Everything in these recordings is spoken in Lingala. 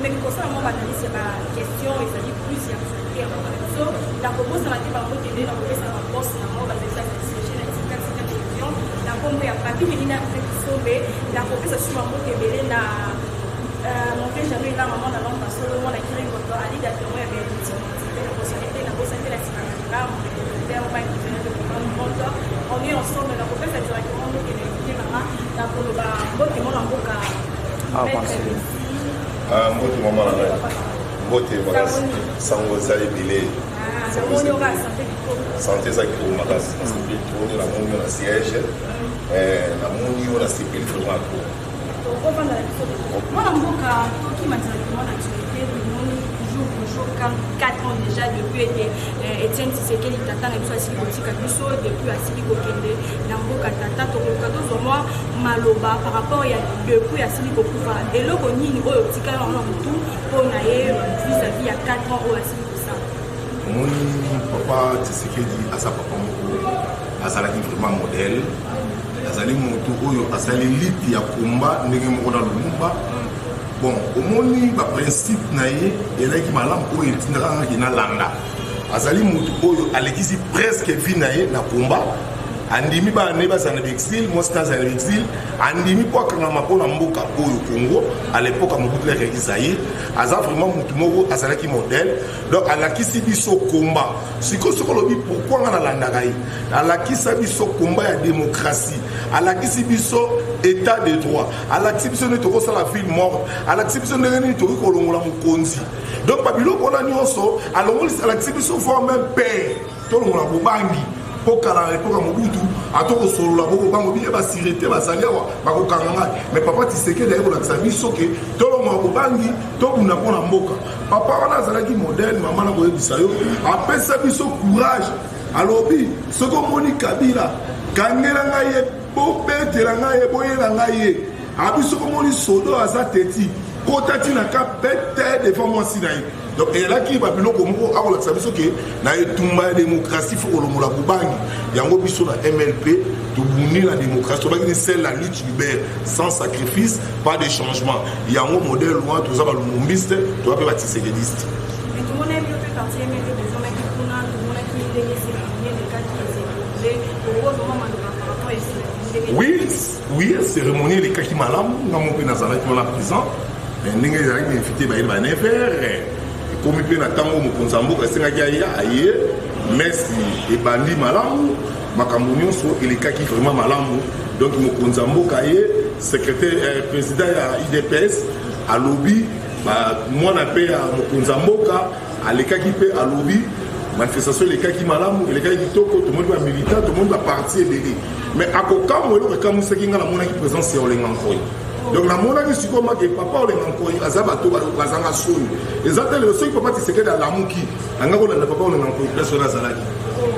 Tomeki kosala mwa baanalyse ya baquestion ezali plus ya actualité ya mboka na biso. Nakobosana te bambote nde nakopesa baboss na bango bazalisa siège na Tika Tika Télévision na nkombo ya Papi Melina Kisombe. Nakopesa su bambote ebele na mon frère Jeannot Elanga, mwana Lamba Solo, mwana Kiringoto, Alida Tongo ya Beniti, nakosana te, nakosana te na nsima na nga mon docteur Mike Jeannot de Comprendre. On est ensemble. Nakopesa directement mbote na invité na nga, nakoloba mbote mwana mboka Maître Messi. Mbote mama na ngai, mbote makasi. Sango eza ebele. Namoni oka santé kitoko. Santé eza kitoko makasi, nasepeli trop nde namoni yo na siège, namoni yo, nasepeli vraiment trop. Tokovanda na biso, mwana mboka. Tokima directement na actualité. Tomoni jour pour jour, comme 4 ans déjà depuis ete Etienne Tshisekedi, tata na biso, asili kotika biso. Depuis asili kokende na mboka tata, tokoluka tozwa mwa maloba par rapport ya depuis asili kokufa, eloko nini oyo otikala wana motu mpo na ye vis-à-vis ya 4 ans oyo asili kosala? Omoni, papa Tshisekedi aza papa moko azalaki vraiment modèle. Azali moto oyo asali lutte ya combat ndenge moko na Lumumba. Bon, omoni, baprincipe na ye ezalaki malamu oyo etindaka ngaki nalanda. Azali moto oyo alekisi presque vie na ye na combat. Andimi bana ne bazala na baexil, mwasi na azala na baexil, andimi mpo akangama mpo na mboka oyo Congo. À l'époque ya Mobutu nakaki Zaire. Aza vraiment motu moko azalaki modèle, donc alakisi biso combat. Sikoyo soki olobi pourquoi nga nalandaka ye, alakisa biso combat ya démocratie, alakisi biso état de droit, alakisi biso ndenge tokosala ville morte, alakisi biso ndenge nini tokoki kolongola mokonzi. Donc babiloko wana nyonso alongolisi, alakisi biso voire même père tolongola bobangi, mpo kala na epoka Mobutu ato kosolola bokobango bie basirete bazali awa bakokanga ngai. Mais papa Tshisekedi aye kolakisa biso ke tolongola bobangi, tobunda mpo na mboka. Papa wana azalaki modèle. Mama, na koyebisa yo, apesa biso courage. Alobi soki omoni Kabila, kangela ngai ye, bobetela ngai ye, boyela ngai ye. Abi soki omoni sodo aza teti, kota ntina ka bete devant mwasi na ye. Donc eyalaki babiloko moko akolakisa biso ke na etumba ya démocratie faut kolongola bobangi. Yango biso na MLP tobundi na démocratie, tobaki seule la lutte libère, sans sacrifice pas de changement. Yango modèle wana, toza balumumbiste, toza mpe batshisekediste. Tomonaki bino mpe parti MLP bozomaki kuna, tomonaki ndenge cérémonie elekaki, esedéroulé. Okozoma maloba par rapport ya cérémonie? Oui, cérémonie elekaki malamu. Nga mo mpe nazalaki wana présent. Ndenge ezalaki na invité bayeli ba 9 heures, ekomi mpe na ntango mokonzi ya mboka esengaki aya, aye, messe ebandi malamu, makambo nyonso elekaki vraiment malamu. Donc mokonzi ya mboka ye, secrétaire, président ya UDPS alobi, mwana mpe ya mokonzi ya mboka alekaki mpe alobi. Manifestation elekaki malamu, elekaki kitoko. Tomoni bamilitant, tomoni baparti ebele. Mais akokamwa, eloko ekamwisaki nga, namonaki présence ya Olenga Nkoi. Donc namonaki sikoyo make papa Olenga Nkoi aza bato bazanga soni. Eza te lelo soki papa Tshisekedi alamuki anga kolanda papa Olenga Nkoi place wana azalaki,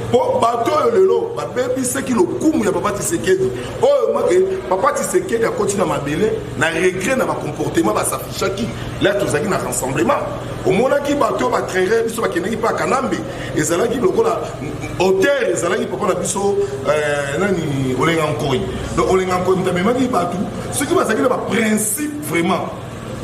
mpo bato oyo lelo babebisaki lokumu ya papa Tshisekedi, oyo make papa Tshisekedi akoti na mabele na regret na bacomportement basafishaki. La tozalaki na rassemblement, omonaki bato oyo batraire biso, bakendaki mpe Kanambe, ezalaki lokola auteur, ezalaki papa na biso nani, Olenga Nkoi. Donc Olenga Nkoi moto amemaki bato. Soki bazalaki na baprincipe vraiment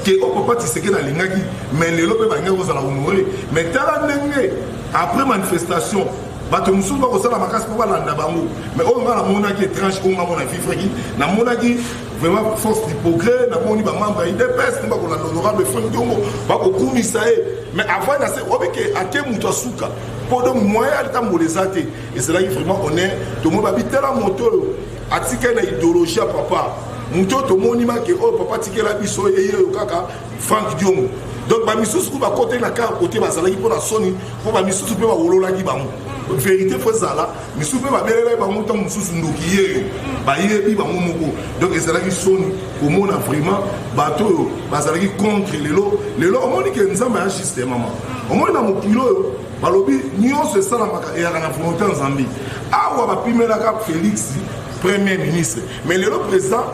ke oyo papa Tshisekedi alingaki, mais lelo mpe balingaki kozala honoré. Mais tala ndenge après manifestation bato mosusu bakosala makasi mpo balanda bango. Mais oyo ngai namonaki étrange, oyo ngai mona vivreki, namonaki vraiment Force du progrès, namoni bamembre ya UDPS nde bakolanda honorable Frank Diongo, bakokumisa ye. Mais avant na se obike ake moto asuka mpo donc moyen alitambola eza te. Ezalaki vraiment honneur. Tomoni babitala moto oyo atikali na idéologie ya papa, moto oyo tomoni make oyo papa atikela biso, ye oyo kaka Frank Diongo. Donc bamisusu ku bakoteli na kaka kote bazalaki mpo na soni, mpo bamisusu mpe bawololaki bango. Vérité faut ezala, misusu mpe babelelaki bango ntango mosusu ndoki yeyo, bayebi bango moko. Donc ezalaki soni komona vraiment bato oyo bazalaki contre lelo. Lelo omoni ke Nzambe ya juste. Mama, omoni na mokili oyo balobi nyonso esalamaka eyaka na volonté ya Nzambe. Awa bapimelaka Félix premier ministre, mais lelo président,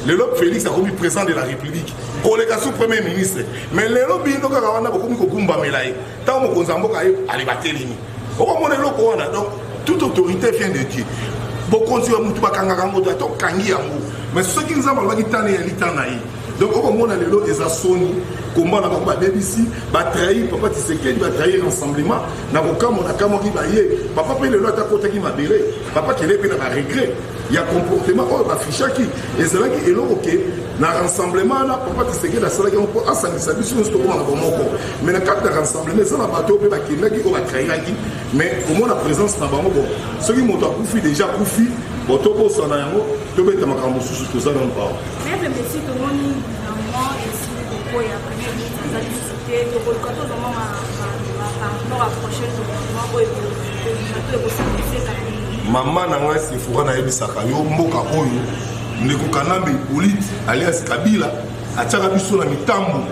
lelo Félix akomi président de la République koleka su premier ministre. Mais lelo bino kaka wana bokomi kogumbamela ye. Ntango mokonzi ya mboka ye ale batelemi, okomona eloko wana. Donc toute autorité vient de Dieu. Bokonzi ya mutu bakangaka yango te, ata okangi yango. Mais soki Nzambe alobaki tana, eyali tana ye. Donc okomona lelo eza soni, komba na bango babebisi, batrahir papa Tshisekedi, batrahir rassemblement. Na kokamwa nakamwaki baye papa mpe lelo ata akotaki mabele, papa kende mpe na baregret ya comportement oyo bafishaki. Ezalaki eloko ke na rassemblement wana papa Tshisekedi asalaki yango mpo asangisa biso nyonso tokoma na bomoko. Mais na kati na rassemblement eza na bato oyo mpe bakendaki oyo batrahiraki, mais komona présence na bango, bon, soki moto akufi déjà akufi, bon, tobosana yango, tobeta makambo mosusu, toza nano pawa. Maître Messi, tomoni gouvernement esili kokwea, premier ministre aza lisusu te. Tokoluka tozwa mwa par rapport à prochaine gouvernement oyo ekobima to ekosangisa na nini? Mama na ngai Sefora, nayebisaka yo, mboka oyo, ndeko Kanambe Hippolyte alias Kabila atiaka biso na mitambo,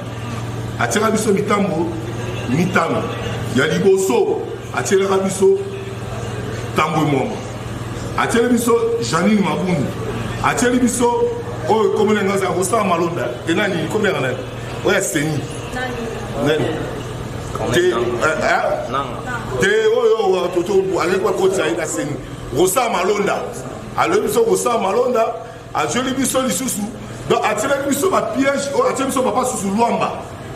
atiaka biso mitambo mitano. Ya liboso atielaka biso Tambwe Mwamba, atieli biso Janine Mabundu, atieli biso oyo komona nga azala kosala malonda te, nani komelaka nani oyo ya seni, nani te te, oyo aleki bakotisa ye na seni, kosala malonda. Alobi biso kosala malonda, azweli biso lisusu. Donc atielaki biso bapiège oyo, atieli biso papa susu Lwamba.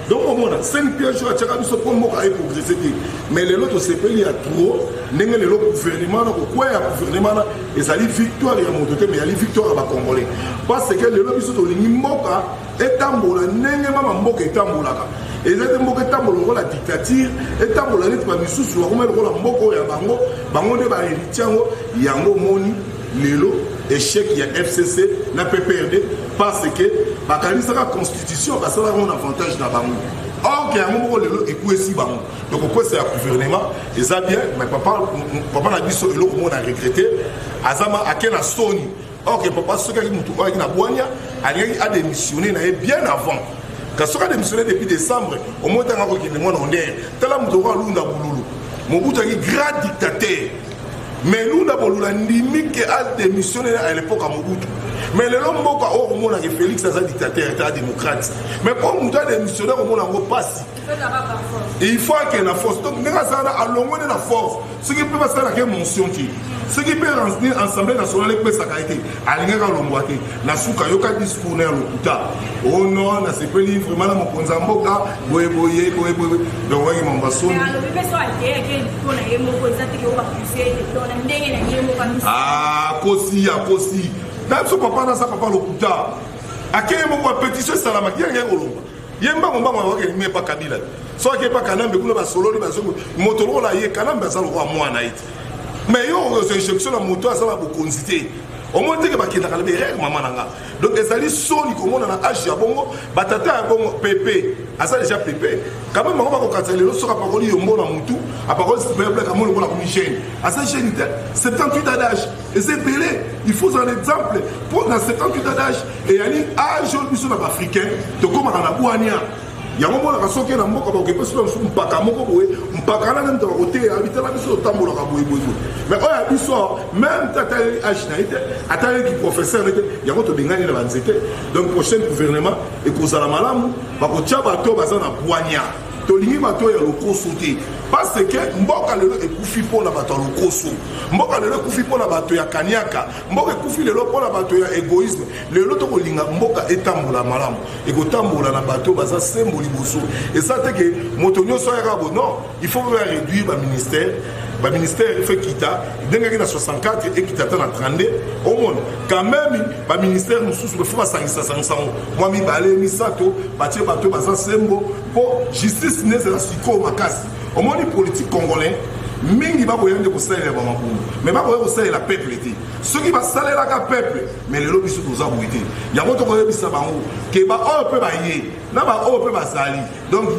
Donc omona cinq piège oyo atiaka biso mpo mboka eprogresse te. Mais lelo tosepeli ya trop ndenge lelo gouvernement na kokwea. Gouvernement na ezali victoire ya moto te, mais ezali victoire ya bacongolais, parce que lelo biso tolingi mboka etambola ndenge mama mboka etambolaka. Eza te mboka etambola lokola dictature, etambola neti bamisusu bakoma lokola mboka oyo ya bango, bango nde bahéritier yango. Yango omoni lelo échec ya FCC na PPRD, parce que bakanisaka constitution basalaka ngo na avantage na bango, or ke yango moko lelo ekwesi bango. Donc okwesa ya gouvernement eza bien, mais papa, papa na biso, eloko moko na regrette, azama ake na soni. Or ke papa, soki aki motu oyo aki na bwanya, alingaki adémissionne na ye bien avant. Kasi soki adémissionne depuis décembre, omoi ntango akokende mwana ondere. Tala moto oko alunda bululu, Mobutu aki grand dictateur, mais Lunda Bolula ndimi ke adémissionne à l'époque ya Mobutu. Mais lelo mboka oyo okomonaka Félix aza dictateur te, adémocrate, mais mpo moto adémissionne, komona yango mpasi, il faut akende na force. Donc ndenge azala na alongwe nde na force. Soki mpe basalaka ye motion te, soki mpe Assemblée nationale epesaka ye te, alingaki alongwa te. Na suka yoka discours na ya lokuta: "Oh non, nasepeli vraiment na mokonzi ya mboka boye boye boye boye." Donc waki mambo asoni. Alobi mpe so akeyaki mpo na ye moko, eza teke oyo bapuse na ndenge na ye moko. Akosi, akosi na biso. Papa naza papa lokuta. Akeye moko, bapétition esalamaki, yenge kolongwa ye mbango mbango, akokende me epa Kabila. So ake epa Kanambe kuna, basololi, bazongi. Moto lokola ye Kanambe aza lokola mwana ye te, mais yo okozwa injection na moto aza na bokonzi te. Omoni teke bakendaka na berere, mama na nga. Donc ezali soni komona na age ya bongo, batata ya bongo. Pepe aza déjà pepe quand même. Bango bakokatisa lelo, soki apakoli yombo na mutu, apakoli blek, amoni lokola akomi jeune. Aza jeune te, 78 ans d'âge eza ebele. Il faut un exemple mpo na 78 ans d'âge eyali âge oyo biso na baafricain tokomaka na bwania. Yango monaka soki na mboka bakoki soki mosusu mpaka moko boye, mpaka wana nde moto bakoteya bitala biso totambolaka boye boye boye. Mais oyo ya biso, même te ataleli âge na ye te, ataleliki professeur ne te, yango tobengani na banzete. Donc prochaine gouvernement ekozala malamu, bakotia bato baza na bwania. Tolingi bato ya lokoso te, parce que mboka lelo ekufi mpona bato ya lokoso, mboka lelo ekufi mpona bato ya kaniaka, mboka ekufi lelo mpona bato ya égoïsme. Lelo tokolinga mboka etambola malamu, ekotambola na bato baza sembo liboso. Eza te ke moto nyonso ayaka bo. Non, il faut ya réduire baministère, baministère il faut ekita ndenge eki na 64, ekita ata na 32. Omona quand même baministère mosusu bafo basangisasangisa yango mwa mibale misato, batie bato baza sembo mpo justice nde ezala sikoyo makasi. Omoni politique congolais mingi bakoya nde kosalela bamabumu, mais bakoya kosalela peuple te. Soki basalelaka peuple, mais lelo biso toza boye te. Yango tokoyebisa bango ke baoyo mpe baye na baoyo mpe bazali, donc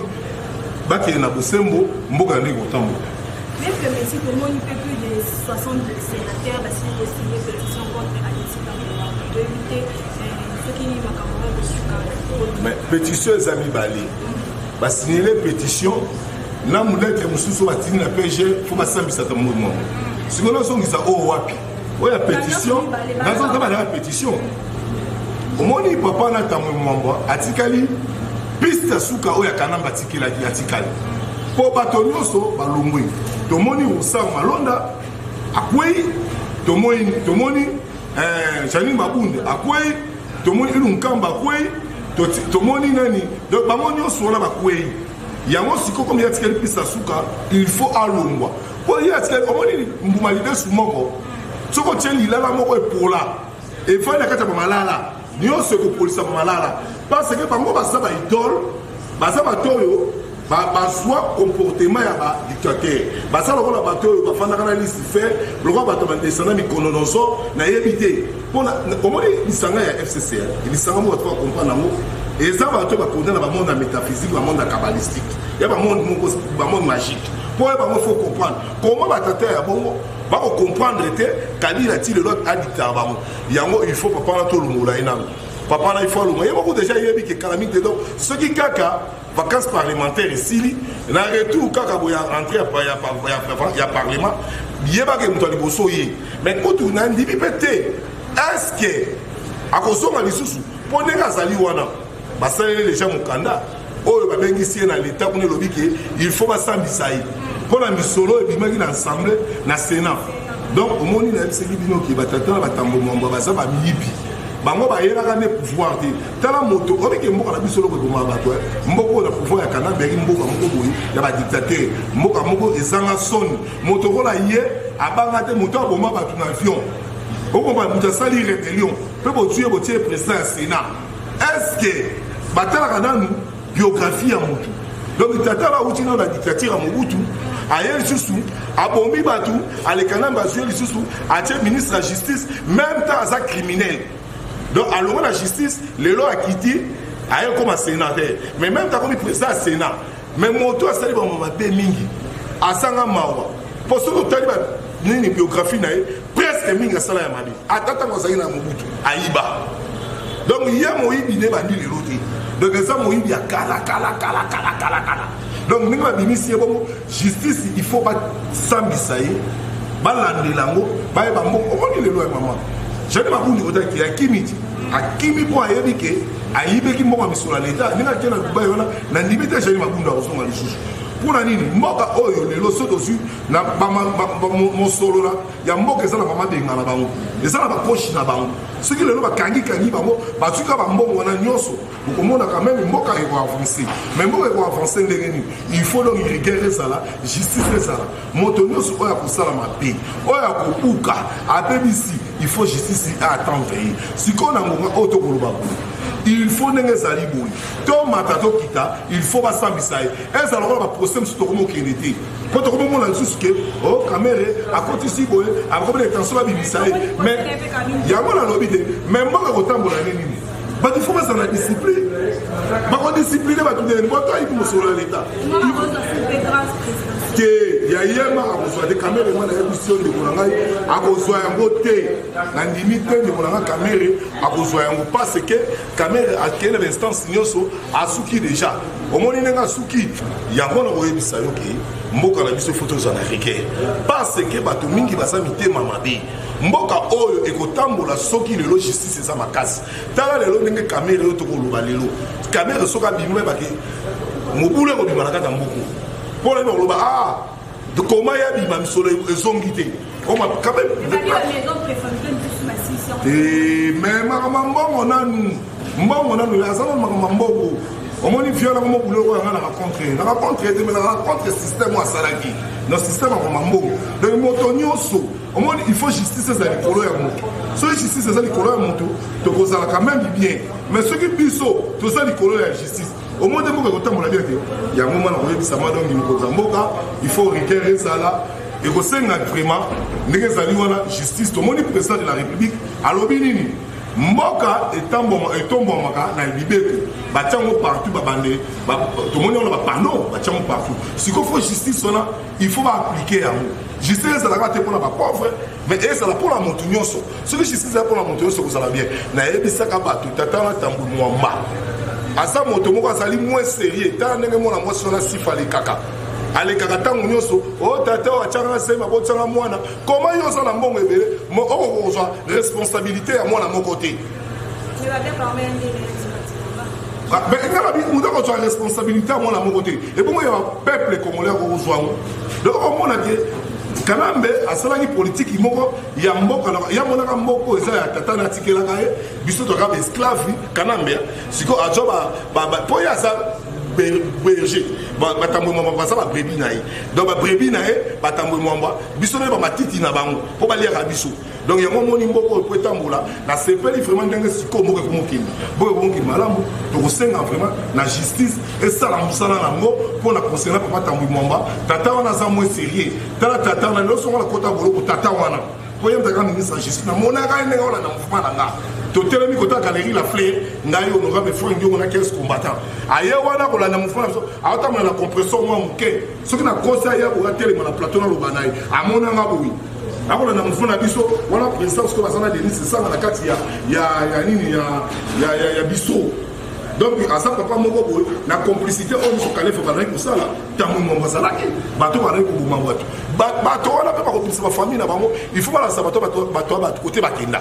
bakende na bosembo, mboka ndenge kotambola. Maître Messi, tomoni mpe plus de 60 sénateurs basili kosigner pétition contre Alexis Tambwe. Toyebi te soki makambo wana kosuka. Mais pétition eza mibale. Basignele pétition na lettre mosusu batindi na PG, fo basambisaka mbongo. Sikoyo nazongisa oyo wapi? Oyo ya pétition, nazonga bana ya pétition. Omoni papa na Tambwe Mwamba atikali piste ya suka oyo ya Kanamba atikelaki, atikali mpo bato nyonso balongwe. Tomoni Ronsard Malonda akwei, tomoni Janine Mabunda akwei, tomoni Ilunkamba akwei. Tomoni nani, donc bango nyonso wana bakwei. Yango sikoyo, komi atikali piste suka, il faut alongwa mpo ye atikali. Omoni mbuma lidesu moko, soki otie lilala moko epola, efandi na kati ya bamalala nyonso, ekopolisa bamalala, parce que bango baza baidole, baza bato oyo bazwa comportement ya badictateur. Baza lokola bato oyo bafandaka na Lucifer, lokola bato badescenda mikononozo, nayebi te. Mpona omoni lisanga ya FCC, lisanga moko bato bacomprendre yango, eza bato bakonda na bamonde ya métaphysique, bamonde ya kabbalistique, ya bamonde moko, bamonde magique. Mpo oyo bango faut comprendre comment batata ya bongo bakocomprendre te. Kabila ti lelo adictaka bango. Yango il faut papa wana tolongola ye nano. Papa wana il faut alongola ye moko. Déjà yebi ke kala mingi te. Donc soki kaka vacances parlementaire esili, na retour kaka boye ya rentrée ya parlement, yebaka moto ya liboso ye. Mais kutu nandimi mpe te. Est ce que akozonga lisusu? Mpo ndenge azali wana, basaleli deja mokanda oyo babengisi ye na leta kuna, elobi ke il faut basambisa ye mpo na misolo ebimaki na Assemblée, na Sénat. Donc omoni, nayebisaki bino ke batata na batambo mwamba baza bamiyibi. Bango bayelaka nde pouvoir te. Tala moto obike mboka na biso, eloko ebomaka bato. Mboka oyo na pouvoir ya Kanambe yaki mboka moko boye ya badictateur, mboka moko ezanga soni. Moto okola ye abanga te, moto aboma bato na avion, okomba moto asali rébellion mpe botie, botie président ya Sénat. Est ce que batalaka nanu biographie ya motu? Donc tata auti nano na dictature ya Mobutu, aye lisusu abomi bato, aleka nanu, bazwi lisusu, atie ministre ya Justice, même temps aza criminel. Donc alongo na justice, lelo akiti, aye koma sénateur, mais même temps akomi président ya Sénat. Mais moto asali bango mabe mingi, asanga mawa, mpo soki otali nini, biographie na ye, presque mingi asala ya mabe. Ata ntango azalaki na Mobutu, ayiba. Donc ye moyibi nde bandi lelo te. Donc eza moyibi ya kala kala kala kala kala kala. Donc ndenge babimisi ye bongo, justice il faut basambisa ye, balandela yango, bayeba mbongo. Omoni lelo ya mama Jeanine Mabunda otaki, akimi ti akimi mpo ayebi ke ayibeki mbongo ya misolo ya leta. Ndenge ake na Dubai wana, nandimi te Jeanine Mabunda akozonga lisusu. Mpona nini? Mboka oyo lelo so tozwi na mosolo ya mboka, eza na bamabenga na bango, eza na bapoche na bango. Soki lelo bakangikangi bango, bazwika bambongo wana nyonso, okomona quand même mboka ekoavance. Mais mboka ekoavance ndenge nini? Il faut donc rigueur ezala, justice ezala. Moto nyonso oyo akosala mabe, oyo akobuka, abebisi, il faut justice aattendre ye. Sikoyo na ngonga oyo tokoloba boye, il faut ndenge ezali boye, tomata tokita, il faut basambisa ye. Ezala lokola baprocès mosusu tokomokende te, mpo tokomomona lisusu ke o Kamerhe akotisi boye, akomi na intention babimisa ye. Mais yango nalobi te. Mais mboka ekotambola nde nini? Bato faut bazala na discipline. Bakodiscipline bato ndenge bato ayibi mosolo ya leta te. Ya yema akozwa te. Kamerhe mwana, yebisi yo ndeko na ngai, akozwa yango te. Nandimi te, ndeko na ngai, Kamerhe akozwa yango, parce que Kamerhe akende na instance nyonso, asuki déjà. Omoni ndenge asuki yango. Na koyebisa yo ke mboka na biso faut tozala na rigueur, parce que bato mingi baza mitema mabe. Mboka oyo ekotambola soki lelo justice eza makasi. Tala lelo ndenge Kamerhe oyo tokoloba lelo, Kamerhe soki abimi, oyebake mobulu ekobima na kati ya mboka. Mpo na bakoloba: "Ah, koma ye abima, misolo ezongi te." Quand même, mais makambo ya mbongo nanu, mbongo nanu aza nanu makambo ya mbongo. Omoni viol yango, mobulu oyo yanga naka contre, naka contre te, mais naka contre système oyo asalaki na système akoma mbongo. Donc moto nyonso omoni, il faut justice eza likolo ya moto. Soki justice eza likolo ya moto, tokozala quand même bien. Mais soki biso toza likolo ya justice, omoni te mboka ekotambola bien te. Yango mwana koyebisa madongi, mokonzi ya mboka, il faut rigueur ezala. Ekosenga vraiment ndenge ezali wana justice. Tomoni président de la République alobi nini? Mboka etombwamaka na mibeko. Batiango partout, babande tomoni wana, bapanneau batiango partout. Sikoyo faut justice wana, il faut baappliquer yango. Justice ezalaka te mpona bapauvre, mais ezala mpona motu nyonso. Soki justice eza mpona moto nyonso, ekozala bien. Nayebisaka bato, tata na Tambo Mwamba aza moto moko azali moins sérieux. Tala ndenge mwana mwasi wana sifa alekaka, alekaka ntango nyonso: "O tata oyo atianga sema, botianga mwana." Koma yo oza na mbongo ebele, okokozwa responsabilité ya mwana moko te. Moto akozwa responsabilité ya mwana moko te, ebongo ya bapeuple congolais akokozwa yango? Donc okomona te. Kanambe asalaki politiki moko ya mboka, ya monaka mboka eza ya tata na atikelaka ye, biso toka ba esclave. Kanambe sikoyo azwa mpo ye aza berger, batambwe mwamba baza babrebis na ye. Donc babrebis na ye, batambwe mwamba, biso nde bamatiti na bango mpo baliaka biso. Donc yango omoni mboka oyo po etambola. Nasepeli vraiment ndenge sikoyo mboka ekomokende, mboka ekomokende malamu. Tokosenga vraiment na justice esala mosala nango mpo na concernant papa Tambwe Mwamba. Tata wana aza moins sérieux. Tala tata wana lelo, songo nakota boloko. Tata wana po ye mutaka ministre ya justice, namonaka ye ndenge olanda mouvement na nga. Totelemi kota Galerie La Fleur, ngai honorable Frank Diongo na 15 combattant. Aye wana kolanda mouvement na biso, aotambola na compresseur mwa moke. Soki nakosi, aya boye, atelema na plateau, naloba na ye, amonanga boye akolanda mouvement na biso wana. Président sikoyo baza na Denis Esanga na kati ya nini ya biso. Donc aza papa moko boye na complicité oyo nyonso Kalev bazalaki kosala. Ntango Mwamba azalaki, bato bazalaki koboma bato, bato wana mpe bakobimisa bafamille na bango. Il faut balakisa bato, bato ya bato kote bakenda.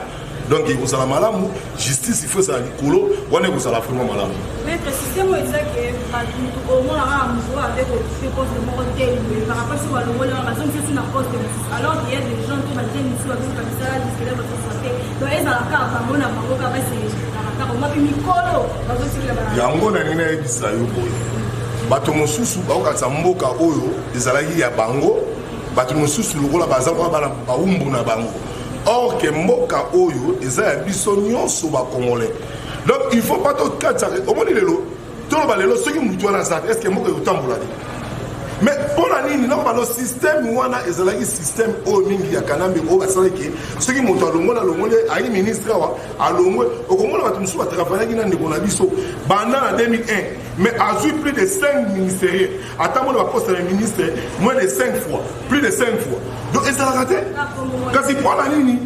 Donc ekozala malamu, justice il faut ezala likolo wana, ekozala vraiment malamu. Maître, système oyo eza ke bato omonaka moto oyo avec occupe poste moko te boye, par rapport soki balongoli wana, bazongisi su na poste mosusu, alors qu'il y a des gens to bajeune mosusu bazoka misala jusque-là bazoswa te. Donc ezala kaka bango na bango, kaka baselekaka kaka oma mpe mikolo bazotikela. Yango nalingi nayebisa yo boye: bato mosusu bakokatisa mboka oyo ezalaki ya bango, bato mosusu lokola baza lokola bana bawumbu na bango, or ke mboka oyo eza ya biso nyonso bacongolais. Donc il faut pas tokatisa. Omoni lelo, toloba lelo, soki motu wana aza te, est ce que mboka ekotambola te? Mais mpo na nini nako bano système wana ezalaki système oyo mingi ya Kanambe oyo basalaki? Soki moto alongoli, alongoli, ayi ministre awa, alongwe. Okomona bato mosusu batravaillaki na ndeko na biso banda na 2001, mais azwi plus de 5 ministériels, ata mona baposte ya ministre moins de 5 fois, plus de 5 fois. Donc ezalaka te. Kasi mpo na nini?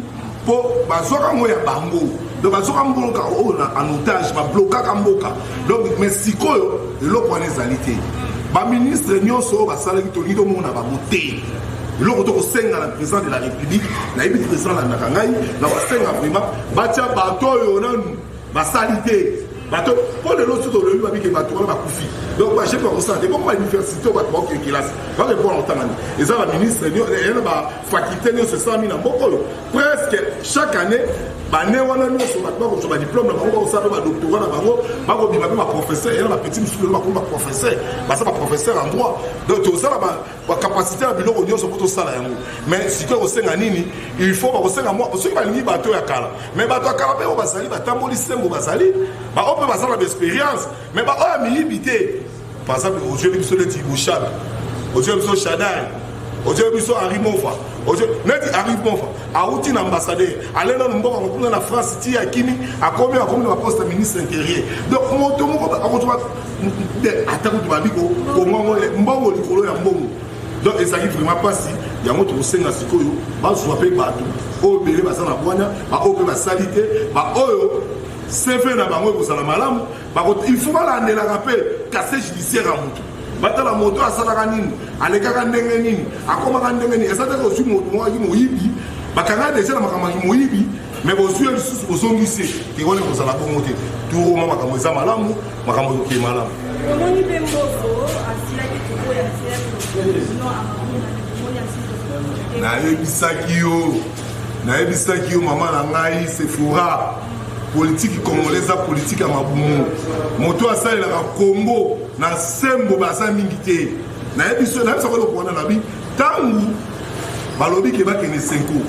Mpo bazwaka yango ya bango. Donc bazwaka mboka oyo en otage, bablokaka mboka. Donc mais sikoyo eloko wana ezali te. Baministre nyonso oyo basalaki, tolingi tomona bango te. Eloko tokosenga na président de la République, nayebi président alandaka ngai, na kosenga vraiment batia bato oyo nanu basali te. Bato mpo lelo so tolobi babike, bato wana bakufi. Donc bachef bakosala te bongo. Bauniversité oyo bato bakokende kelasi, bake mpona kotanga nini? Eza baministre eya na bafaculté nyonso esalami na mboka oyo. Presque chaque année bane wana nyonso bato bakozwa badiplôme na bango, bakosala mpe badoctorat na bango, bakobima mpe baprofesseur. Eya na bapetit mosusu lelo bakomi baprofesseur, baza baprofesseur en droit. Donc tozala bacapacité ya biloko nyonso mpo tosala yango. Mais sikoyo kosenga nini? Il faut bakosenga mwa soki balingi bato ya kala, mais bato ya kala mpe oyo bazali batamboli sembo, bazali baoyo mpe baza na baexpérience, mais baoyo ya miyibi te. Par exemple, ozweli biso neti Boshab, ozweli biso Shadary, ozweli biso Henri Mova. Neti Henri Mova awuti na ambassadeur, ale nanu mboka kuna na France ti akimi, akomi na baposte ya ministre intérieur. Donc moto moko akozwa ata kutu babi kongongo mbongo likolo ya mbongo. Donc ezalaki vraiment mpasi. Yango tokosenga sikoyo bazwa mpe bato oyo ebele baza na bwanya, baoyo mpe basali te, baoyo CV na bango ekozala malamu. Il faut balandelaka mpe casier judiciaire ya motu, batala moto asalaka nini, alekaka ndenge nini, akomaka ndenge nini. Eza te kozwi moto moko aki moyibi, bakanga deja na makambo aki moyibi, mais bozwi ye lisusu, bozongisi ye te. Wana ekozala bongo te. Turoma makambo eza malamu, makambo ekoke malamu. Omoni mpe Mboso asilaki koboya no amamuna, omoni asili. Nayebisaki yo, nayebisaki yo, mama na ngai Sefora, politike congolais eza politike ya mabumu. Moto asalelaka Congo na sembo baza mingi te. Nayebi so, nayebisaka eloko wana nabi. Ntango balobi ke bakende CENCO,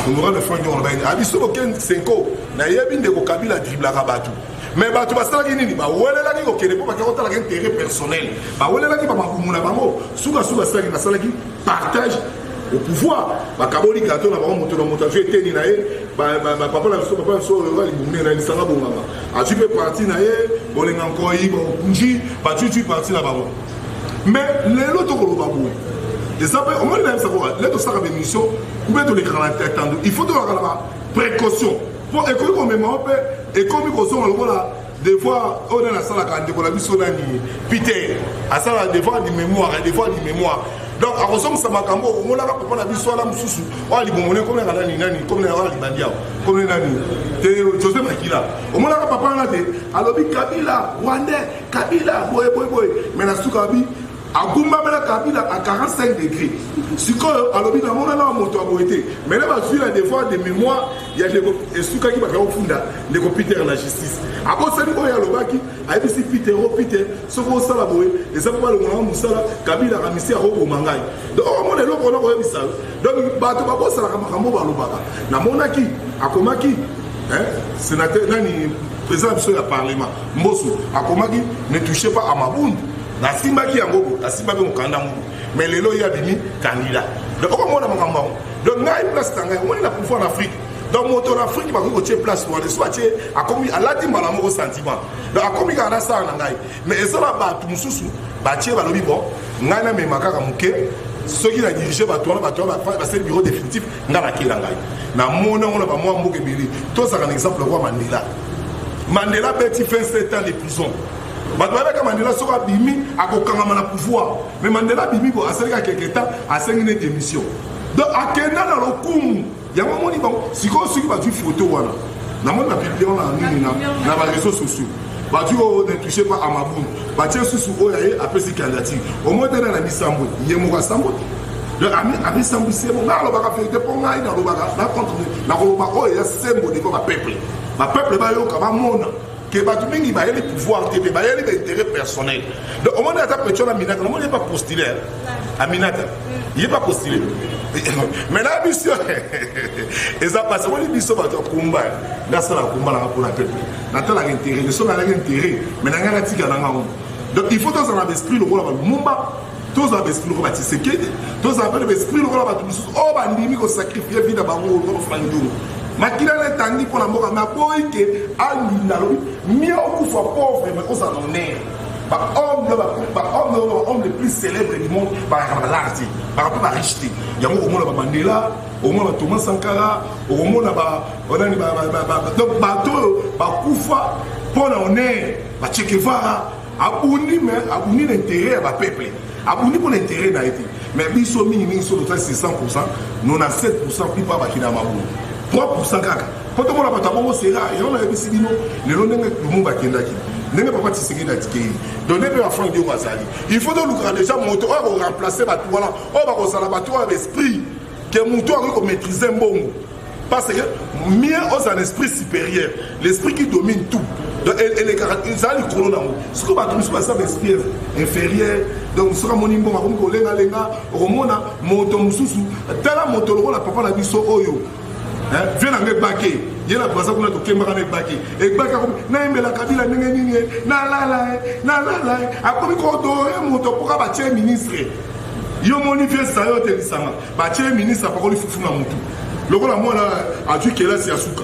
honorable Frank Diongo alobaki abiso bokende CENCO. Nayebi ndeko Kabila driblaka bato, mais bato basalaki nini? Bawelelaki kokende mpo bakei kotalaka intérêt personnel, bawelelaki bamabumu na bango. Sukasuka asalaki, basalaki partage au pouvoir, bakaboli gâteau na bango, moto na moto azwi eteni na ye. Papa na biso, papa na biso oyo libumu na lisanga bonganga, azwi mpe parti na ye. Bolenga Nkoi, nji bazwi parti na bango. Mais lelo tokoloba boye, eza mpe omoni, nayebisa koka le tosalaka bémission ube tolekaka na tando, il faut tolaka na baprécaution mpo ekoki komema o mpe ekomi kozonga lokola devoir oyo nani asalaka. Ndeko na biso nani, Peter, asalaka devoir du mémoire, devoir du mémoire. Donc akozongisa makambo. Omonaka papa na biso wana mosusu oyo alibomone komenaka nani nani, komena oyo alibandi awa, komena nani te, José Makila. Omonaka papa wana te, alobi Kabila rwandais, Kabila boye boye boye, mais na suka abi. Agumbamela Kabila à 45 degrés. Sikoyo alobi namona na moto ya boye te. Mais na bazwi na devoir de mémoire ya ndeko esukaki bakaki kofunda ndeko Peter na justice. Abosani oyo alobaki, ayebisi Peter, o Peter, soki osala boye eza mpo balongola nga mosala, Kabila akamisi akoboma ngai. Donc omona eloko wana koyebisa yo. Donc bato babosanaka makambo balobaka. Namonaki akomaki hein, sénateur nani président biso ya parlement Mboso akomaki ne touchez pas à Mabundu. Nasimbaki yango boye, nasimbaki mokanda yango boye, mais lelo ye abimi candidat. Donc okomona makambo yango. Donc ngai place na ngai omoni na pouvoir na Afrique. Donc moto na Afrique bakoki kotie place wana, soki atie akomi alati mbala moko sentiment. Donc akomi kaka nasala na ngai. Mais eza na bato mosusu batie balobi bon, ngai namema kaka moke soki na dirige bato wana, bato wana basali bureau définitif, ngai nakela ngai. Namoni yango na bamwa mboka ebele. Tozalaka na exemple roi Mandela. Mandela abeti 27 ans de prison. Bato bayebaka Mandela soki abimi akokangama na pouvoir, mais Mandela abimi bo asali kaka quelque temps asengi ne démission. Donc akenda na lokumu yango omoni bango sikoyo soki bazwi photo wana namoni bapublie wana na nini na bareseau sociaux bazwi oyo ne touche pas à Mabundu, batie susu oyo aye apesi candidature omoi te na misambwe ye moko asambwe. Donc amisambwisi ye mo ngai alobaka vérité mpo ngai nalobaka na contre nakoloba oyo ya sembo devant bapeuple, bapeuple bayoka bamona ke bato mingi bayeli pouvoir te, mpe bayeli baintérêt personnel. Donc omoni ata petio na Aminata, namoni ye pas postulé, Aminata ye pas postulé, mais na biso eza pasi. Omoni biso bato ya kumba, nasala kumba nanga mpona peuple, natalaka intérêt so nalaki intérêt, mais na ngai natika nanga ngo. Donc il faut tozala na baesprit lokola balumumba, tozala baesprit lokola batshisekedi, tozala mpe na baesprit lokola bato mosusu oyo bandimi kosacrifie vie na bango lokola Frank Diongo. Makila na etangi mpo na mboka, naboyi ke alinda alobi mie okufa pauvre mais ozala na honneur. Bahomme, bahomme, bahomme les plus célèbres du monde bakaka na balare te, baka mpe bariche te. Yango okomona bamandela, okomona ba Thomas Sankara, okomona banani, donc bato oyo bakufa mpo na honneur, bache Guevara abundi, mais abundi na intérêt ya bapeuple, abundi mpo na intérêt na ye te. Mais biso mingimingi so totali 600, 97 plupart bakenda mabulu, 3 kaka mpo tomona bato ya bongo sera. Yango nayebisi bino lelo ndenge Lumumba akendaki, ndenge papa Tshisekedi atikei, donc nde mpe baFrank Diongo azali. Il faut tolukaka déjà moto oyo akoremplace bato wana oyo bakozala bato oyo ya baesprit ke moto akoki komaîtrise mbongo, parce que mieux oza un esprit supérieur, l'esprit qui domine tout. Donc elekaka ezala likolo nango. Soki bato mosusu baza baesprit inférieur, donc soki amoni mbongo akomi kolengalenga. Okomona moto mosusu, tala moto lokola papa na biso oyo vie na nga ebake ye na Braza kuna, tokembaka na ebake, ebake akomi nayembela Kabila ndenge nini ye nalala ye nalala ye, akomi kodore moto mpoka batie ministre. Yo moni vie sa yo otelisanga, batie ministre, apakoli fufu na motu lokola mwana azwi kelasi ya suka.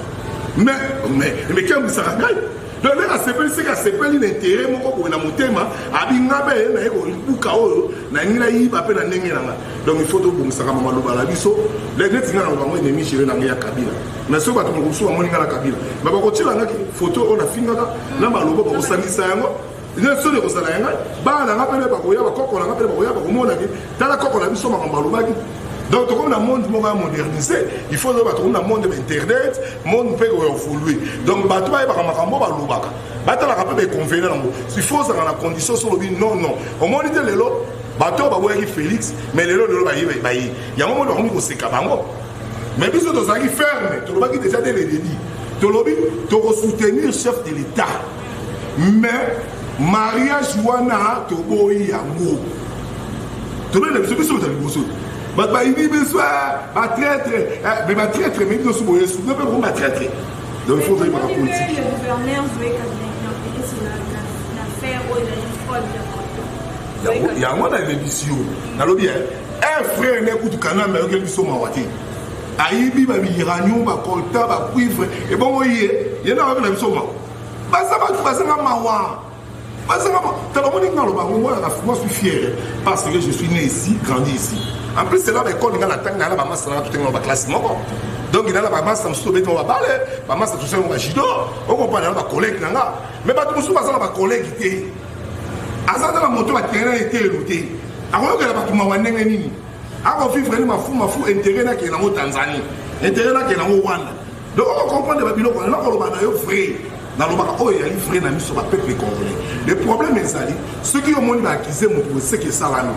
Mais kembisaka ngai. Donc ndenge asepeli, seke asepeli na intérêt moko boye na motema, abinga mpe naye kobuka oyo nalingi nayiba mpe na ndenge na ngai. Donc il faut tobongisaka maloba na biso. Neti ngai naloba ngo ennemi juré na ngai ya Kabila, mais soki bato mosusu bamoni ngai na Kabila, mais bakotiela ngaki photo oyo nafingaka na maloba, bakosangisa yango soni ekozala ya ngai. Bana na nga mpene bakoya, bakoko na nga mpene bakoya, bakomonaki tala koko na biso makambo alobaki. Donc tokomi na monde moko ya modernisé, il faut toyeba tokomi na monde ya internet, monde mpe koévolue. Donc bato bayebaka makambo balobaka, batalaka mpe baconvenir yango. Il faut ozala na condition so olobi non non. Omoni te lelo bato oyo baboyaki Félix, mais lelo lelo baye baye yango moni bakomi koseka bango. Mais biso tozalaki ferme, tolobaki déjà dès le début, tolobi tokosoutenir chef de l'État, mais mariage wana toboyi yango. Tobele biso biso bota liboso, bato bayini biso batraître, mais batraître, mais biso so boye soutenir mpe komi batraître. Donc il faut toyebaka politique. Le gouverneur Zoé Kabila na affaire oyo ezali fraude ya yango nayebisi yo, nalobi un frère ne kutu Kanambe ayokeli biso mawa te, ayibi bauranium, bacoltan, bacuivre, ebongo ye ye na ayokela biso mawa. Baza bato bazanga mawa, bazanga. Tala, omoni nga aloba ngo, moi suis fier parce que je suis né ici, grandi ici. En plus c'est là baekole nga na ntangi nala bamasa nanga, totenga baklasse moko. Donc nala bamasa mosusu tobeti mo babale, bamasa tosali mo bajudo, okomprendre, nala bacollègue na nga. Mais bato mosusu baza na bacollègue te, aza ta na moto baterrain etelo te, akoyokela bato mawa ndenge nini? Akovivre ni mafu mafu, intérêt nakende nango Tanzanie, intérêt nakende nango Rwanda. Donc okocomprendre babiloko wana, nakoloba na yo vrai. Nalobaka oyo ezali vrai na miso ba peuple congolais. Le problème ezali soki omoni ba accuser moto seke esalami.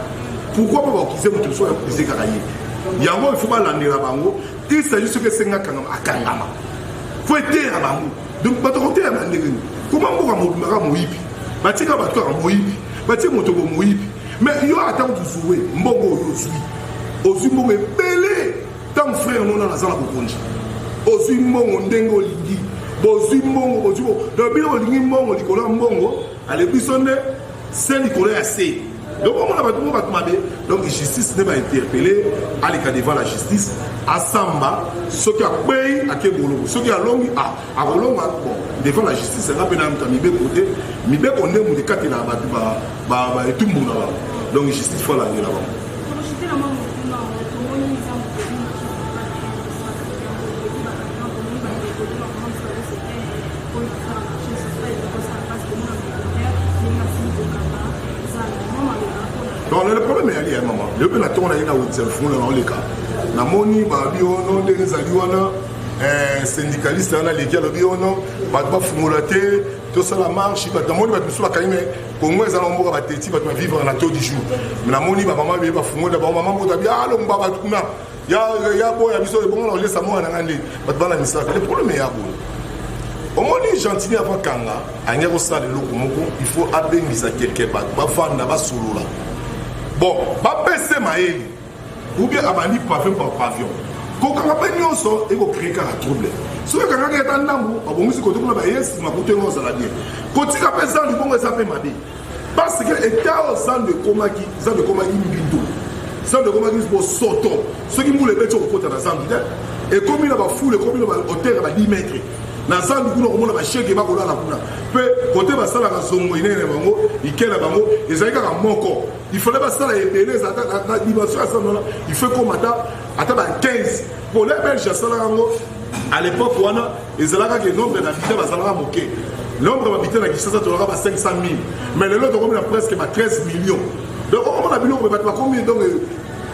Pourquoi pas ba accuser moto soki accuser kaka ye? Yango il faut balandela bango. Il s'agit soki esenga akangama, akangama. Faut eteya bango. Donc bato koteya na ndenge nini? Koma mboka mobimba kaka moyibi. Batika bato kaka moyibi. Batie moto bo moyibi. Mais yo ata kutu zuwe mbongo oyo ozwi. Ozwi mbongo ebele. Ntango frère nona naza na bokonzi. Ozwi mbongo ndenge olingi. Bozwi mbongo, bozwi mbongo. Donc bino bolingi mbongo likolo ya mbongo, ale biso nde se likolo ya se. Donc omona bato mo bato mabe. Donc justice nde ba interpeller, aleka devant la justice, asamba soki akwei ake boloko, soki alongi ah akolonga bon devant la justice nga mpe na moto ya mibeko te, mibeko nde moto ekatelaka bato ba ba etumbu na bango. Donc justice faut alandela bango. Donc le problème eyali ya mama lelo mpe na ntongo na ye na wenze fungola na oleka namoni babi ono ndenge ezali wana syndicaliste wana aleki alobi ono bato bafungola te tosala marche. Bato namoni bato mosusu bakangi me Congo eza na mboka bateti bato bavivre na taux du jour. Me namoni bamama beye bafungola bango mama mboto abi alongba bato kuna ya boya biso ebongo na kolesa mwana na ngai nde bato bana misala. Le problème eya boye, omoni Gentini avant kanga alingi kosala eloko moko, il faut abengisa quelque bato bavanda basolola, bon bapese mayele ou bien abandi pavillon par pavillon. Kokanga mpe nyonso ekocrée kaka trouble. Soki akangaki ata ndambu, babongisi kote kuna, baye nsima kote ngo ozala bien. Kotika mpe zandu bongo eza mpe mabe parce que eta oyo zandu ekomaki, zandu ekomaki mbindo, zandu ekomaki bosoto. Soki mbula ebeti okokota na zandu te, ekomi na bafulu, ekomi na bahotel ya ba 10 mètre na zandu kuna, okomona bashege bakolala kuna. Mpe kote basalaka zongo inene na bango, ike na bango ezali kaka moko. Il fallait basala ebele, eza na dimension ya zandu wana, il faut ekoma ata ba 15. Po le Belge asalaka yango à l'époque wana, ezalaka ke nombre d'habitants bazalaka moke. Nombre d'habitants na Kinshasa tozalaka ba 500 000, mais lelo tokomi na presque ba 13 millions. Donc okomona biloko me bato bakomi donc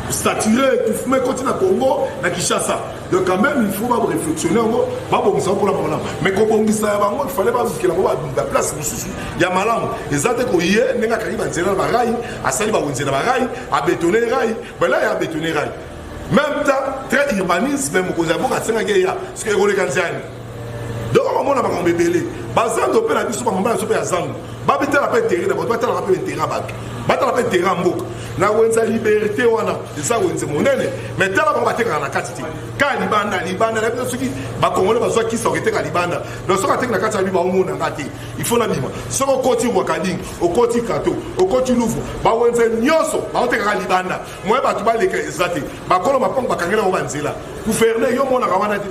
saturé, étouffement ekoti na Congo, na Kinshasa. Donc quand même il faut baréflexionner yango, babongisa yango mpona bango. Mais kobongisa ya bango, il fallait balukela bango baplace mosusu ya malamu. Eza te koye ndenge akangi banzela na barail, asali bawenze na barail, abetone rail, bala ya abetone rail, même temps très urbanisme. Mokonzi ya mboka asengaki eya soki ekoleka nziani. Donc okomona makambo ebele bazando mpe na biso, bamama na biso mpe ya zandu babitala mpe intérêt na bato, batalaka mpe intérêt ya bato, batala mpe intérêt ya mboka. Na wenze ya Liberté wana eza wenze monene, mais tala bango batekaka na kati te, kaka libanda. Libanda na biso, soki bakongole bazwa kisa oketeka libanda. Donc soki ateki na kati ya bi baomonanga te, il faut nabima. Soki okoti Rwakading, okoti Kato, okoti Louvre, bawenze nyonso baotekaka libanda, moye bato baleka eza te. Bakolo mapango bakangela yango banzela. Gouverneur yo monaka wana te.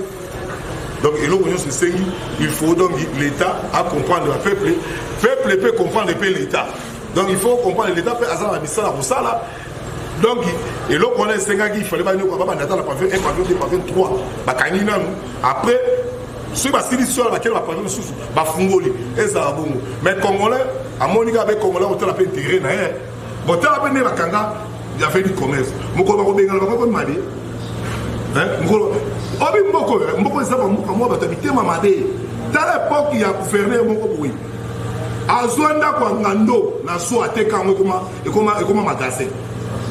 Donc eloko nyonso esengi, il faut donc l'État à comprendre ba peuple, peuple peut comprendre mpe l'État. Donc il faut comprendre l'État mpe aza na misala kosala. Donc eloko wana esengaki, il fallait banyoka babanda ata na pavillon 1, pavillon 2, pavillon 3, bakangi nanu. Après soki basilisi wana, bakele bapavillon mosusu bafungoli, ezala bongo. Mais Congolais amoni kaka be Congolais kotala mpe intérêt na ye. Botala mpe nde bakanga affaire du commerce, mokolo bakobengana bango komi mabe. Mokolo obi mboko mboko eza bamboka mwa bato ya mitema mabe. Tala epoke ya gouverneur moko boye, azwa ndako ya ngando na so, ateka yango, ekoma magasin.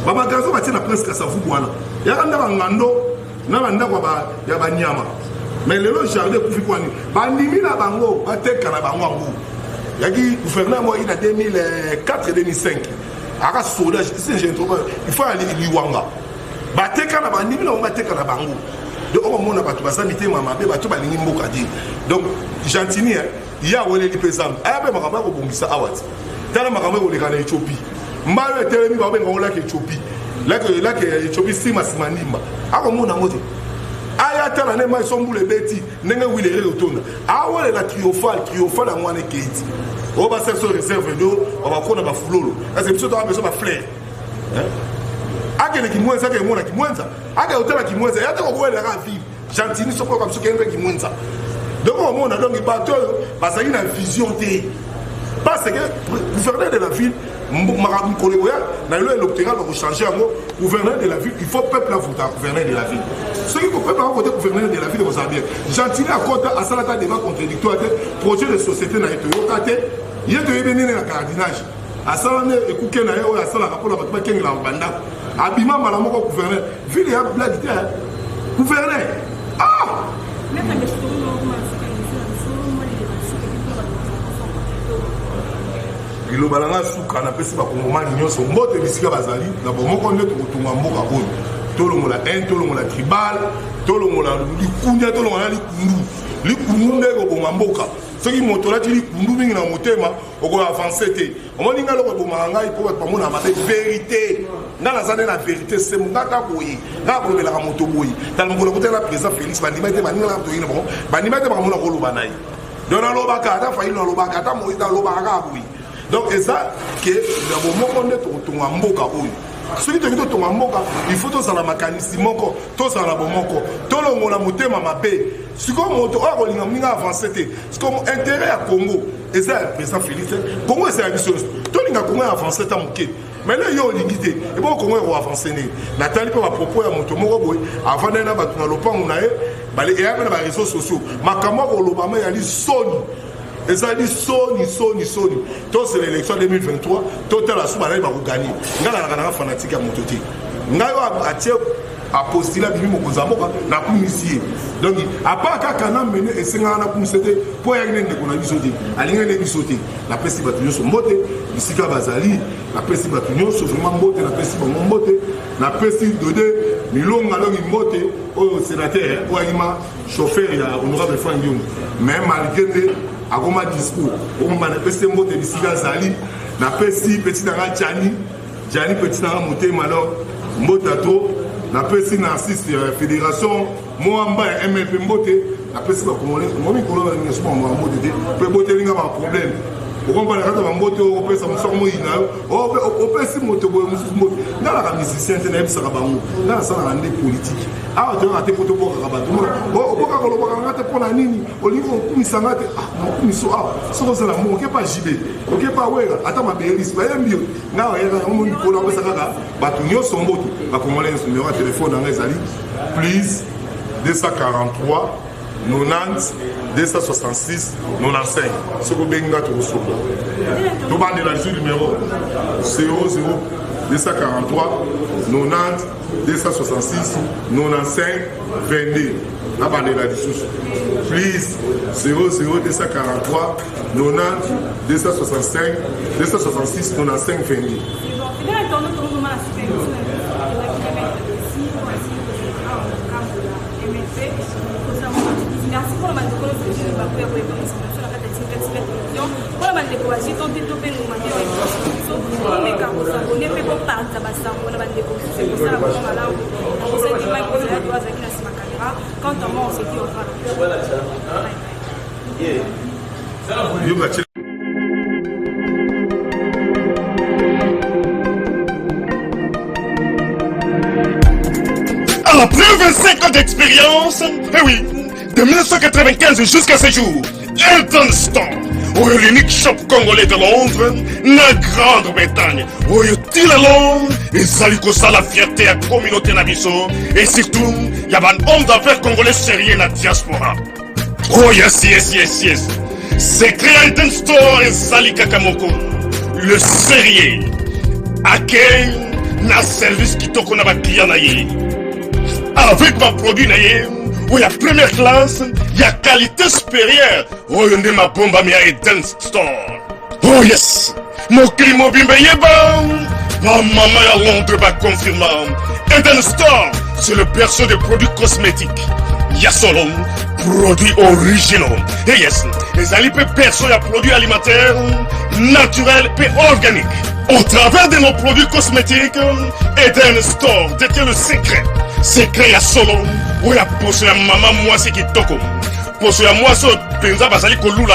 Bamagasin batie na Prince Kasavubu wana, yaka ndako ya ngando na bandako ya banyama. Mais lelo jardin ekufi kwani bandimi na bango bateka na bango yango. Yaki gouverneur moko na 2004, 2005, aka soda, il faut ya liwanga bateka na bandimi na bango, bateka na bango. Donc okomona bato baza mitema mabe, bato balingi mboka te. Donc Gentini ye aweleli mpe zambe aya mpe makambo ya kobongisa awa ti. Tala makambo ekoleka na Éthiopie, mbayo etelemi, babenga ngo lac Éthiopie, lac Éthiopie nsima nsima ndimba akomona yango te. Aya tala nde mai so mbula ebeti ndenge wilere otonda. Awelela triomphal, triomphal yango wana ekei ti oyo basala so réserve d'eau, babakona bafulolo parce biso toka beso bafleur. Akende Kimwenza, akende mona Kimwenza, akende kotala Kimwenza ya te koboyelaka ville. Gentini soko oyoka biso, kende Kimwenza. Donc omona, donc bato oyo bazali na vision te parce que gouverneur de la ville Mikolo ekoya na loi électorale bakochange yango, gouverneur de la ville, il faut peuple avota gouverneur de la ville. Soki peuple avote gouverneur de la ville, ekozala bien. Gentiny akota, asalaka débat contradictoire te, projet de société na ye toyoka te. Ye toyebi nini na cardinage asala nde ekuke na ye oyo asalaka mpona bato bakengela bandako. Abima mbala moko gouverneur ville ya blague te, gouverneur, ah! Liloba na ngai suka, napesi bakongomani nyonso mbote bisika bazali. Na bomoko nde tokotonga mboka oyo. Tolongola haine, tolongola tribal, tolongola likunya, tolongola likundu. Likundu nde ekoboma mboka. Soki moto olati likundu mingi na motema, okoavance te. Omoni ngai, eloko ebomaka ngai mpo bato bamona mabe, vérité. Ngai naza nde na vérité semo. Ngai kaka boye, ngai akolobelaka moto boye. Tala mokolo akutana na président Félix, bandima te, baningaka toyini bango, bandima te, bakamona koloba na ye. Donc nalobaka ata Fayulu, nalobaka ata Moïse, nalobaka kaka boye. Donc eza ke na bomoko nde tokotonga mboka oyo. Soki toki totonga mboka, il faut tozala makanisi moko, tozala na bomoko, tolongola motema mabe. Sikoyo moto oyo akolinga moninga avance te. Sikoyo intérêt ya Congo eza ya président Félix. Congo eza ya biso nyonso. Tolinga Congo ya avance ta moke, mais le yo olingi te, ebongo Congo ekoavance ndenge? Natali mpe bapropos ya moto moko boye, avandai na bato na lopango na ye, eya mpe na baréseaux sociaux. Makambo akolobama eyali soni, ezali soni, soni, soni. Tozela élection 2023, totala su banani bakoganye. Ngai nalaka nanga fanatique ya moto te. Ngai oyo atie apostile, abimi mokonzi ya mboka, nakumisi ye. Donc apart kaka na mene esengaka nakumisa te mpo ayaki nde ndeko na biso te, alingaki nde biso te. Napesi bato nyonso mbote bisika bazali. Napesi bato nyonso vraiment mbote, napesi bango mbote. Napesi Dode Milonga longi mbote, oyo sénateur oyo ayaki chauffeur ya honorable Frank Diongo, mais malgré nde akoma discours okomba. Napesi ye mbote bisika azali. Napesi petit nanga Jani, Jani petit nanga motema, donc mbote to. Napesi Narcisse ya fédération Moamba ya MLP mbote. Napesi bacongolais ngo mikolo na nyonso bango mbote te mpe botelinga baproblème. Okompana kaka bambote oyo opesa mosu moyina yo, opesi moto boye, mosusu mbote. Ngai naka musicien te, nayebisaka bango ngai nasalaka nde politike. Awa toyaka te mpo tobokaka bato. Obokaka, olobaka nga te mpo na nini? Olingi kokumisa nga te mokumiso awa. Soki ozala mbongo, okepa JB, okepa Wera, ata mabelisi bayembi yo. Ngai oyaka yango mikolo, apesa kaka bato nyonso mbote, bakongolais nyonso. Numéro ya telefone na ngai ezali plus 243 90 266 95. Soki obengi nga, tokosolola. Tobandela lisusu numéro: 00 243 90 266 95 22. Nabandela lisusu: plus 00 243 90 265 266 95 22. Fidèle internaute, tokokoma na suka émission na biso. Tozalaki na maître Desi oyo asili kozala awa na ngambo ya MLP. Merci mpona bandeko nyonso ozwi bakoya koyeba mosala biso na kati ya Tika Tika Télévision. Mpona bandeko bazwi to te to mpe ngoma te oyo biso, bomeka kos'abonner mpe boparta basango na bandeko mosusu, ekosala bango malamu. Nakosaki Mike Ozalaki oyo azalaki na nsima caméra. Quant à moi, on se dit au revoir. Bye bye. Après 25 ans d'expérience, eh oui, de 1995 jusqu'à ce jour, Elton Store, oyo l'unique shop congolais de Londres, na Grande-Bretagne, oyo tila Londres, ezali kosala fierté ya communauté na biso, et surtout, ya ban homme d'affaires congolais sérieux na diaspora. Oh yes. Secret ya Elton Store ezali kaka moko. Le sérieux. Accueil na service kitoko na baclient na ye. Avec baproduit na ye oyo ya première classe, ya qualité supérieure, oyo nde mabombami ya Eden Store. Oh yes, mokili mobimba eyeba, bamama ya Londres baconfirma: Eden Store, c'est le berceau des produits cosmétiques ya solo, produits originaux. Et yes, ezali mpe berceau ya produits alimentaires naturels mpe organiques. Au travers de nos produits cosmétiques, Eden Store détient le secret, secret ya solo oyo ya poso ya mama mwasi kitoko, poso ya mwasi oyo mpenza bazali kolula,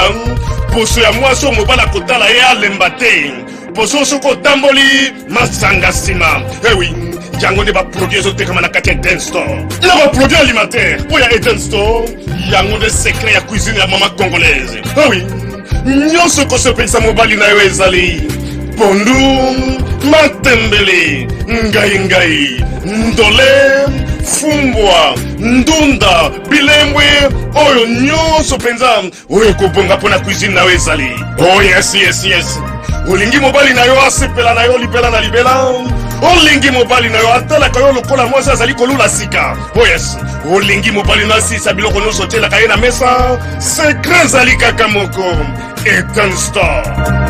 poso ya mwasi oyo mobali akotala ye alemba te, poso soki otamboli masanga nsima. Ewi, yango nde baproduit ezotekama na kati ya Eden Store na baproduit alimentaire oyo ya Eden Store. Yango nde secret ya cuisine ya mama congolaise. Ewi, nyonso ekosepelisa mobali na yo ezali. Pondu, matembele, ngai ngai, ndole, fumbwa, ndunda, bilembwe, oyo nyonso mpenza oyo ekobonga mpo na cuisine na yo ezali. Oh yes, yes, yes. Olingi mobali na yo asepela na yo libela na libela? Olingi mobali na yo atalaka yo lokola mwasi azali kolula sika? Oh yes. Olingi mobali na asisa biloko nyonso otielaka ye na mesa? Secret ezali kaka moko. Ethan Star.